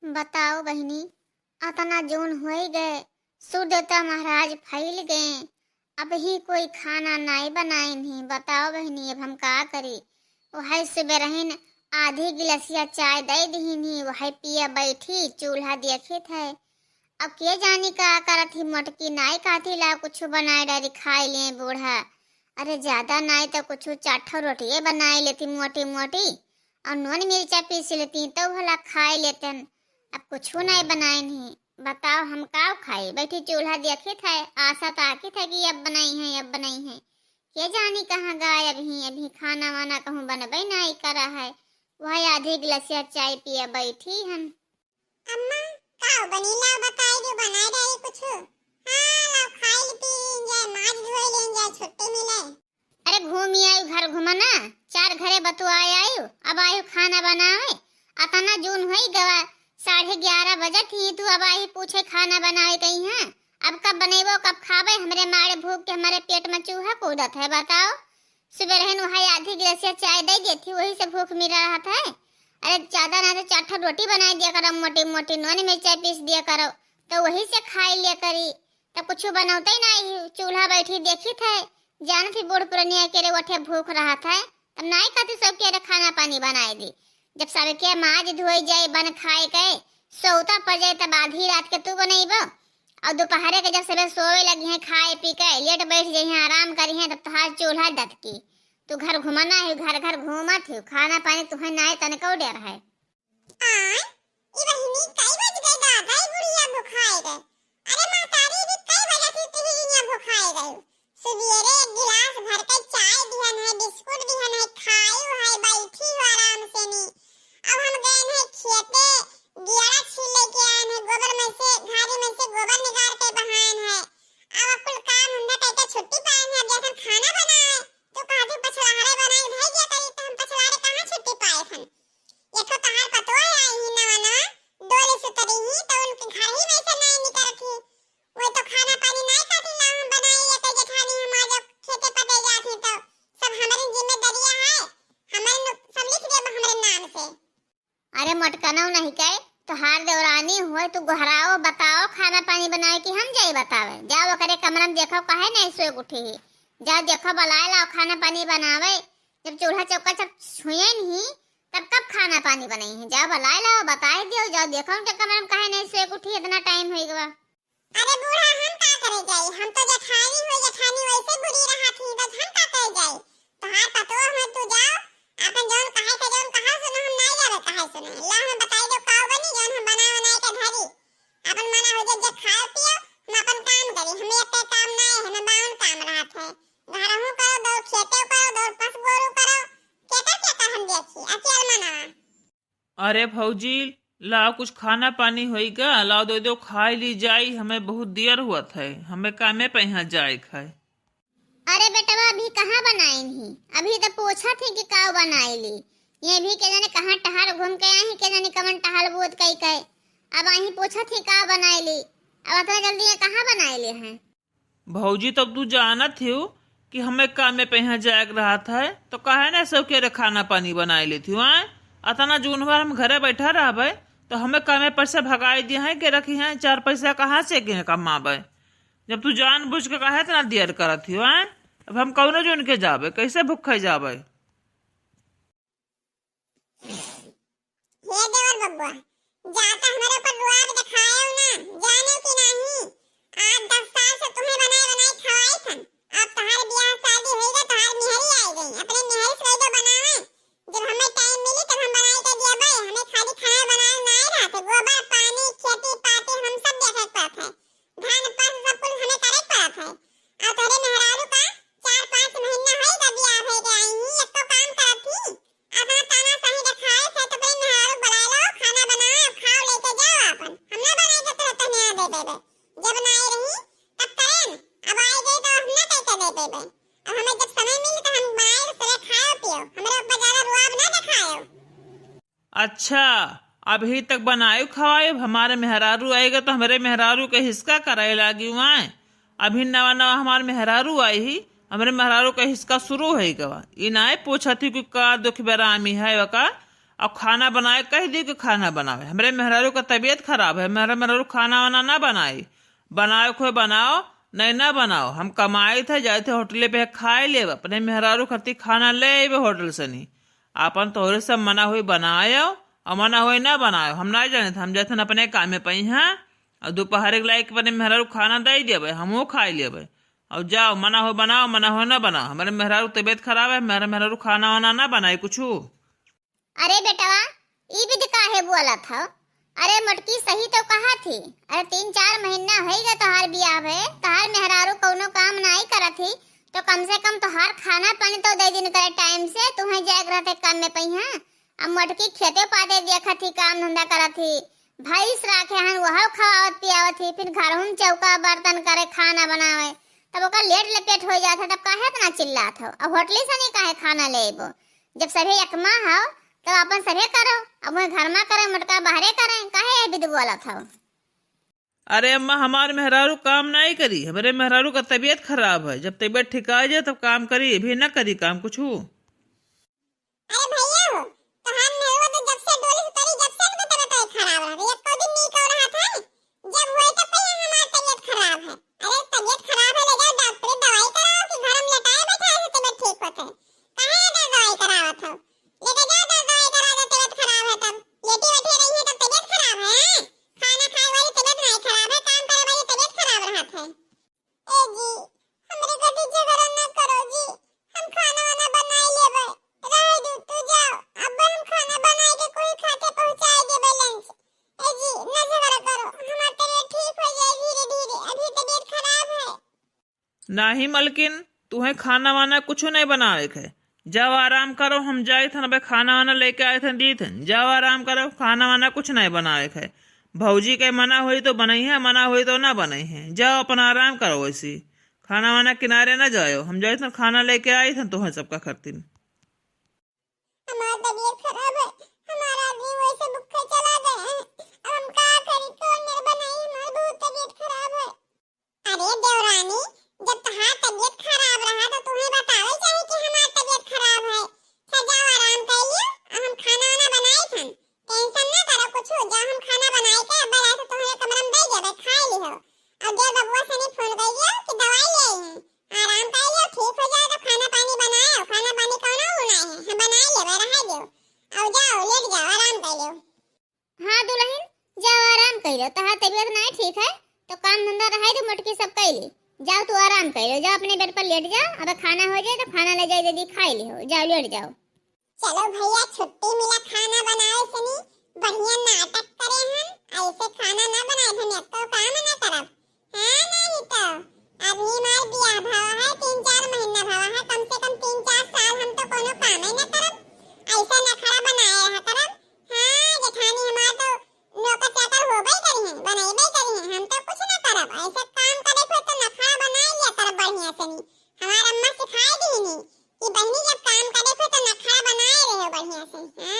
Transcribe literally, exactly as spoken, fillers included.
बताओ बहिनी, अतना जून होइ गए, सूर्य देवता महाराज फैल गए, अबहीं कोई खाना नाई बनाइन ही। बताओ बहिनी, अब हम का करी? वहै सुबेरहिन आधी गिलसिया चाय दइ दिहिन ही, वहै पिए बैठी, चूल्हा देखित है। अब के जानी का करत ही मोटकी, नाई कहती ला कुछु बनाए डारी खाए ले बूढ़ा। अरे ज्यादा नाई तो कुछु चार ठो रोटिए बनाए लेती मोटी मोटी, और नून मिर्चा पीस लेती तो भला खाए लेतन। अब कुछु नाई बनाइन ही, बताओ हम का खाई? बैठी चूल्हा देखित है, आशा ताकित है कि अब बनाई है, अब बनाई है। के जानी कहाँ गायब ही, अभी खाना वाना कहूँ बनबे नाई करा है। वह आधी गिलसिया चाय पिए बैठी हन। अम्मा, का बनी? लाओ बताई दो, बनाए डारी कुछु। हाँ, लाओ खाई पी लेन जाए, माज धोई लेन जाए, छुट्टी मिले। अरे घूमी आयु, घर घुमना, चार घरे बतुआए आयु, अब आयु खाना बनावे। अतना जून होई गवा, साढ़े ग्यारह बजत ही, तू अब आई पूछे खाना बनावे कहीं है? अब कब बनेबो, कब खाबे? हमरे मारे भूख के हमरे पेट में चूहा कूदत है, बताओ। सुबेरहिन वहै आधी गिलसिया चाय दे गई थी, वही से भूख मिला रहत है। अरे ज्यादा ना तो चार ठो रोटी बनाए दिया करो, मोटी मोटी नून मिर्चा पीस दिया करो, तो वही से खाई लिया करी। तब कुछु बनौते ही नाई, चूल्हा बैठी देखित है, जानत ही बूढ़ पुरनिया के रे वठे भूख रहत है, तब नाई कहती सब के रे खाना पानी बनाए दी। जब सबके माज धोई जाए बन खाए के, सोता पड़ जाए, तब आधी रात के तू बनैबो, और दोपहरे के जब सबे सोवे लगी हैं, खाए पी के लेट बैठ जाई हैं, आराम करी हैं, तब तोहार चूल्हा दतकी। तू घर घुमना है, घर घर घूमत ही, खाना पानी तुहे नाई तनको डर है। आय, ई बहिनी कई बज गए दादा, ई बुढ़िया भुखाए गए। अरे महतारी, भी कई बजे थी तुही इहाँ भुखाए गए? सुबेरे एक गिलास भर के चाय दिहन है, बिस्कुट दिहन है, खाई है, बैठी हो आराम से नी। अब हम गए हैं खेते, गियरा छील लेके आए हैं, गोबर में से, घारी में से गोबर निकाल के बहाए हैं। अब कुल काम धंधा करके छुट्टी पाए हैं, अब जैसन खाना बनाए, तो कहती पछलाहरे बनाए धई दिया करी, तो हम पछलाहरे कहाँ छुट्टी पाए हन? एक ठो तहार पतोह आई ही नवा नवा, डोली सुतरी ही, तो उनके घर ही में से नाई निकलत ही। वो तो खाना पानी नाई खाती ला हम बनाई, या तो जेठानी हम आज खेते पते जात ही, तो सब हमरे जिम्मेदारियां है, हमरे नु-, सब लिख देब हमरे नाम से। अरे मोटकनऊ नहीं कहे, तोहार देवरानी होए, तू गोहराओ, बताओ खाना पानी बनावे कि हम जाई बतावे? जाओ ओकरे कमरा में देखो, काहे नहीं सोए उठी ही। जाओ देखो, बुलाए लाओ खाना पानी बनावे। जब चूल्हा चौका सब छुए नहीं, तब कब खाना पानी बनाई है? जाओ बुलाए लाओ, बताए दियो, जाओ देखो उनके कमरे में काहे नहीं सोए उठी, इतना टाइम हो गवा। अरे बूढ़ा, हम का करे जाई, हम तो जेठानी हो, जेठानी वैसे बुरी रहा थी, बस हम का करे जाई? तोहार पतोह में तू जाओ, अपन जौन कहे के जौन कहा सुनो, हम नहीं जावे कहे सुने। ला हम बताई दो का बनी, जौन हम बना बनाए के धरी। अपन मना हो जे, जे खाओ पियो, हम अपन काम करी, हमें एक काम ना है, हमें बावन काम रहत है। घरहू करो, दो खेते करो, दो पस गोरू करो, केकर केकर हम देखी, अकेल मनवा। अरे भौजी, लाओ कुछ खाना पानी होई का, लाओ दे दो, खाई ली जाई, हमें बहुत देर हुआ था, हमें कामे पे यहाँ जाए खाए। अरे बेटवा, अभी कहाँ बनाइन ही, अभी तो पूछत ही कि का बनाए ली। ये भी के जाने कहाँ टहल घूम के आए हैं, के जाने कवन टहल बोत कई कई। अब आही पूछत ही का बनाए ली, अब इतना जल्दी ये कहाँ बनाए ली हैं? भौजी, तब तू जानत हिउ कि हमें कामे पे यहाँ जाए के रहत है, तो काहे ना सब के रे खाना पानी बनाए लेत हिउ, आय? अतना जून भर हम घरे बैठा रहबे, तो हमें कामे पर से भगाई दिए हैं कि रखी हैं, चार पैसा कहाँ से के कमाबे? जब तू जान बूझ के काहे इतना देर करत हिउ, आय? अब हम कौनो जून के जाबे, कैसे भूखे जाबे? हे देवर बबुआ, जा त हमरे ऊपर रुआब देखाएउ ना, जानेउ कि नाहीं? आठ दस साल से तुम्हें बनाए बनाए खवाई थन, अब तोहार बियाह शादी होई गए, तोहार मेहरी आई गई, अपने मेहरी से कह दो बनावे, जब हमें टाइम मिली तब हम बनाई के दिया भाई, हमें खाली खाना बनाए ना आए रहते, गोबर पानी खेती पाती हम सब देखे के पड़त है, धान पास सब कुछ हमें करे के पड़त है। और तोहरे मेहरारू का चार पाँच महीना होई गा बियाह भई के आई ही, एको काम करत ही? अपना तानाशाही देखाए से तो अपने मेहरारू बुलाए लो, खाना बनाओ, खाओ, लेके जाओ आपन। हम ना बनाए के तुरंत ना दे देबे। जब ना आई रही, तब करेन। अब आई गई तो हम ना कह के दे देबे। अब हमें जब समय मिली तो हम बनाए सबे खाओ पियो। हमरे ऊपर ज्यादा रुआब ना देखाओ। अच्छा, अभी तक बनायु खवायु, हमारे मेहरारू आएगा तो हमरे मेहरारू के हिसका करे लागी वाए। अभी नवा नवा हमार मेहरारू आई ही, हमरे मेहरारू के हिसका शुरू होइ गवा। ई नाय पूछत ही कि का दुख बेरामी है वका, अब खाना बनाए कह दी कि खाना बनावे। हमरे मेहरारू का तबीयत खराब है, मेहरा मेहरारू खाना वाना ना बनाई। बनावे खोए बनाओ, नहीं ना बनाओ। हम कमाइत है, जाइत है होटले पे खाए लेब, अपने मेहरारू खातिर खाना ले अइबे होटल से नहीं। आपन तोहरे सब मना होई बनायो और मना होई ना बनायो, हम ना जानित। हम जाइत हन अपने काम में पइहाँ और दोपहर के लाइक अपने मेहरारू खाना दे देबे, हमहू खाए लेबे। और जाओ, मना हो बनाओ, मना हो ना बनाओ। हमरे मेहरारू तबीयत खराब है, मेहरा मेहरारू खाना वाना ना बनाई कुछू। अरे बेटवा, ई विधि काहे बोलत हौ? अरे मोटकी सही तो कहा थी। अरे तीन चार महीना होई गए तोहार बियाह भए, तोहार मेहरारू कौनो काम नाई करत ही, तो कम से कम तोहार खाना पानी तो दे दिन करे टाइम से, तुहें जाए के रहते काम में पइहाँ। अब मोटकी खेते पादे देखत ही, काम धंधा करत ही, भैंस राखे हन, वह खवावत पियावत ही, फिर घर में चौका बर्तन करे, खाना बनावे, तब ओकर लेट लपेट हो जात है, तब काहे इतना चिल्लात हो? अब होटली से नहीं काहे खाना ले अइबो? जब सभे एकमा हो, तब अपन सभे करो, अब वह घर में करे, मोटका बाहरे करे, काहे ये विधि बोलत हो? अरे अम्मा, हमार मेहरारू काम नाई करी, हमरे मेहरारू का तबीयत खराब है, जब तबीयत ठिका जाए तब काम करी, अभी ना करी काम कुछू। अरे भैया हो, तोहार मेहरारू तो जब से डोली से तरी, जब से इनका तबीयत खराब रहा, एको दिन नीक हो रहा था, जब हुए तो कहे हमार तबीयत खराब है। अरे तबीयत खराब है, ले जाओ डॉक्टरी दवाई कराओ कि घर में लेटाए बैठा है तबीयत ठीक होते। काहे इधर दवाई करावत हो? लेके जाओ तो दवाई करा दो, तबीयत खराब है तब। लेटी बैठी रही है तब तबीयत खराब है, हैं? खाना खाए वाली तबीयत नहीं खराब है, काम करे वाली तबीयत खराब रहत है। ए जी, हमरे कति झगड़ा ना करो जी, हम खाना वाना बनाई लेबे। रहे दू, तू जाओ, अब हम खाना बनाई के कोई खाते पहुँचाए देबे लंच। ए जी, ना झगड़ा करो, हमार तबीयत ठीक हो जाए धीरे धीरे, अभी तबीयत खराब है। नाही मलकिन, तुहें खाना वाना कुछ नहीं बनावे के है। जाओ आराम करो, हम जाइत हन, अबे खाना वाना लेके आइत हन, दीत हन। जाओ आराम करो, खाना वाना कुछ नहीं बनावे के है। भौजी के मना होई तो बनइहे, मना होई तो ना बनइहे। जाओ अपन आराम करो वैसी। खाना वाना किनारे ना जायो, हम जाइत हन खाना लेके आइत हन तुहें सबका खातिर। हमार तबीयत खराब है, हमार आदमी वैसे भूखे चला गए हैं। अब हम का करी, कौन मेरे बनाई, हमार बहुत तबीयत खराब है। अरे देवरानी, जब तहार तबीयत खराब रहा तो तुम्हें बतावे चाही कि हमार तबीयत खराब है। अच्छा जाओ आराम कर लियो, अब हम खाना वाना बनाई थन। टेंशन ना करो कुछ, जाओ हम खाना बनाई के अब रात तुम्हारे कमरा में दे देबे, खा लिहो। और देव बबुआ से नहीं फोन कर लियो कि दवाई ले आई हैं, आराम कर लियो, ठीक हो जाओ तो खाना पानी बनाओ, खाना पानी कौनो उ नहीं है, हम बनाई लेबे, रहे दो। और जाओ लेट जाओ, आराम कर लियो। हाँ दुलहिन, जाओ आराम कइलो, तहार तबीयत नाई ठीक है, तो काम धंधा रहाई दो, मोटकी सब कइली। जाओ तू आराम कइलो, जाओ अपने बेड पर लेट जाओ, अब खाना हो जाए तो खाना ले जाए दीदी खाई लिहो, जाओ लेट जाओ। चलो भैया छुट्टी मिला, खाना बनाए सनी, बढ़िया नाटक करे हम, ऐसे खाना ना बनाए हम, एक तो काम ना करब। हाँ, नहीं तो। अभी हमार बियाह भवा है, तीन चार महीना भवा है, कम से कम तीन चार साल हम तो कोनो कामे न करब, ऐसा नखरा बनाए रहा करब। हाँ, जेठानी हमार तो नौकर चाकर होबे करी हैं, बनैबे करी हैं, हम तो कुछ न करब, ऐसा काम करे को तो नखरा बनाए लिया करब बढ़िया से नहीं। हमार अम्मा सिखाए दी नहीं कि बहनी जब काम करे को तो नखरा बनाए रहे बढ़िया से। हाँ।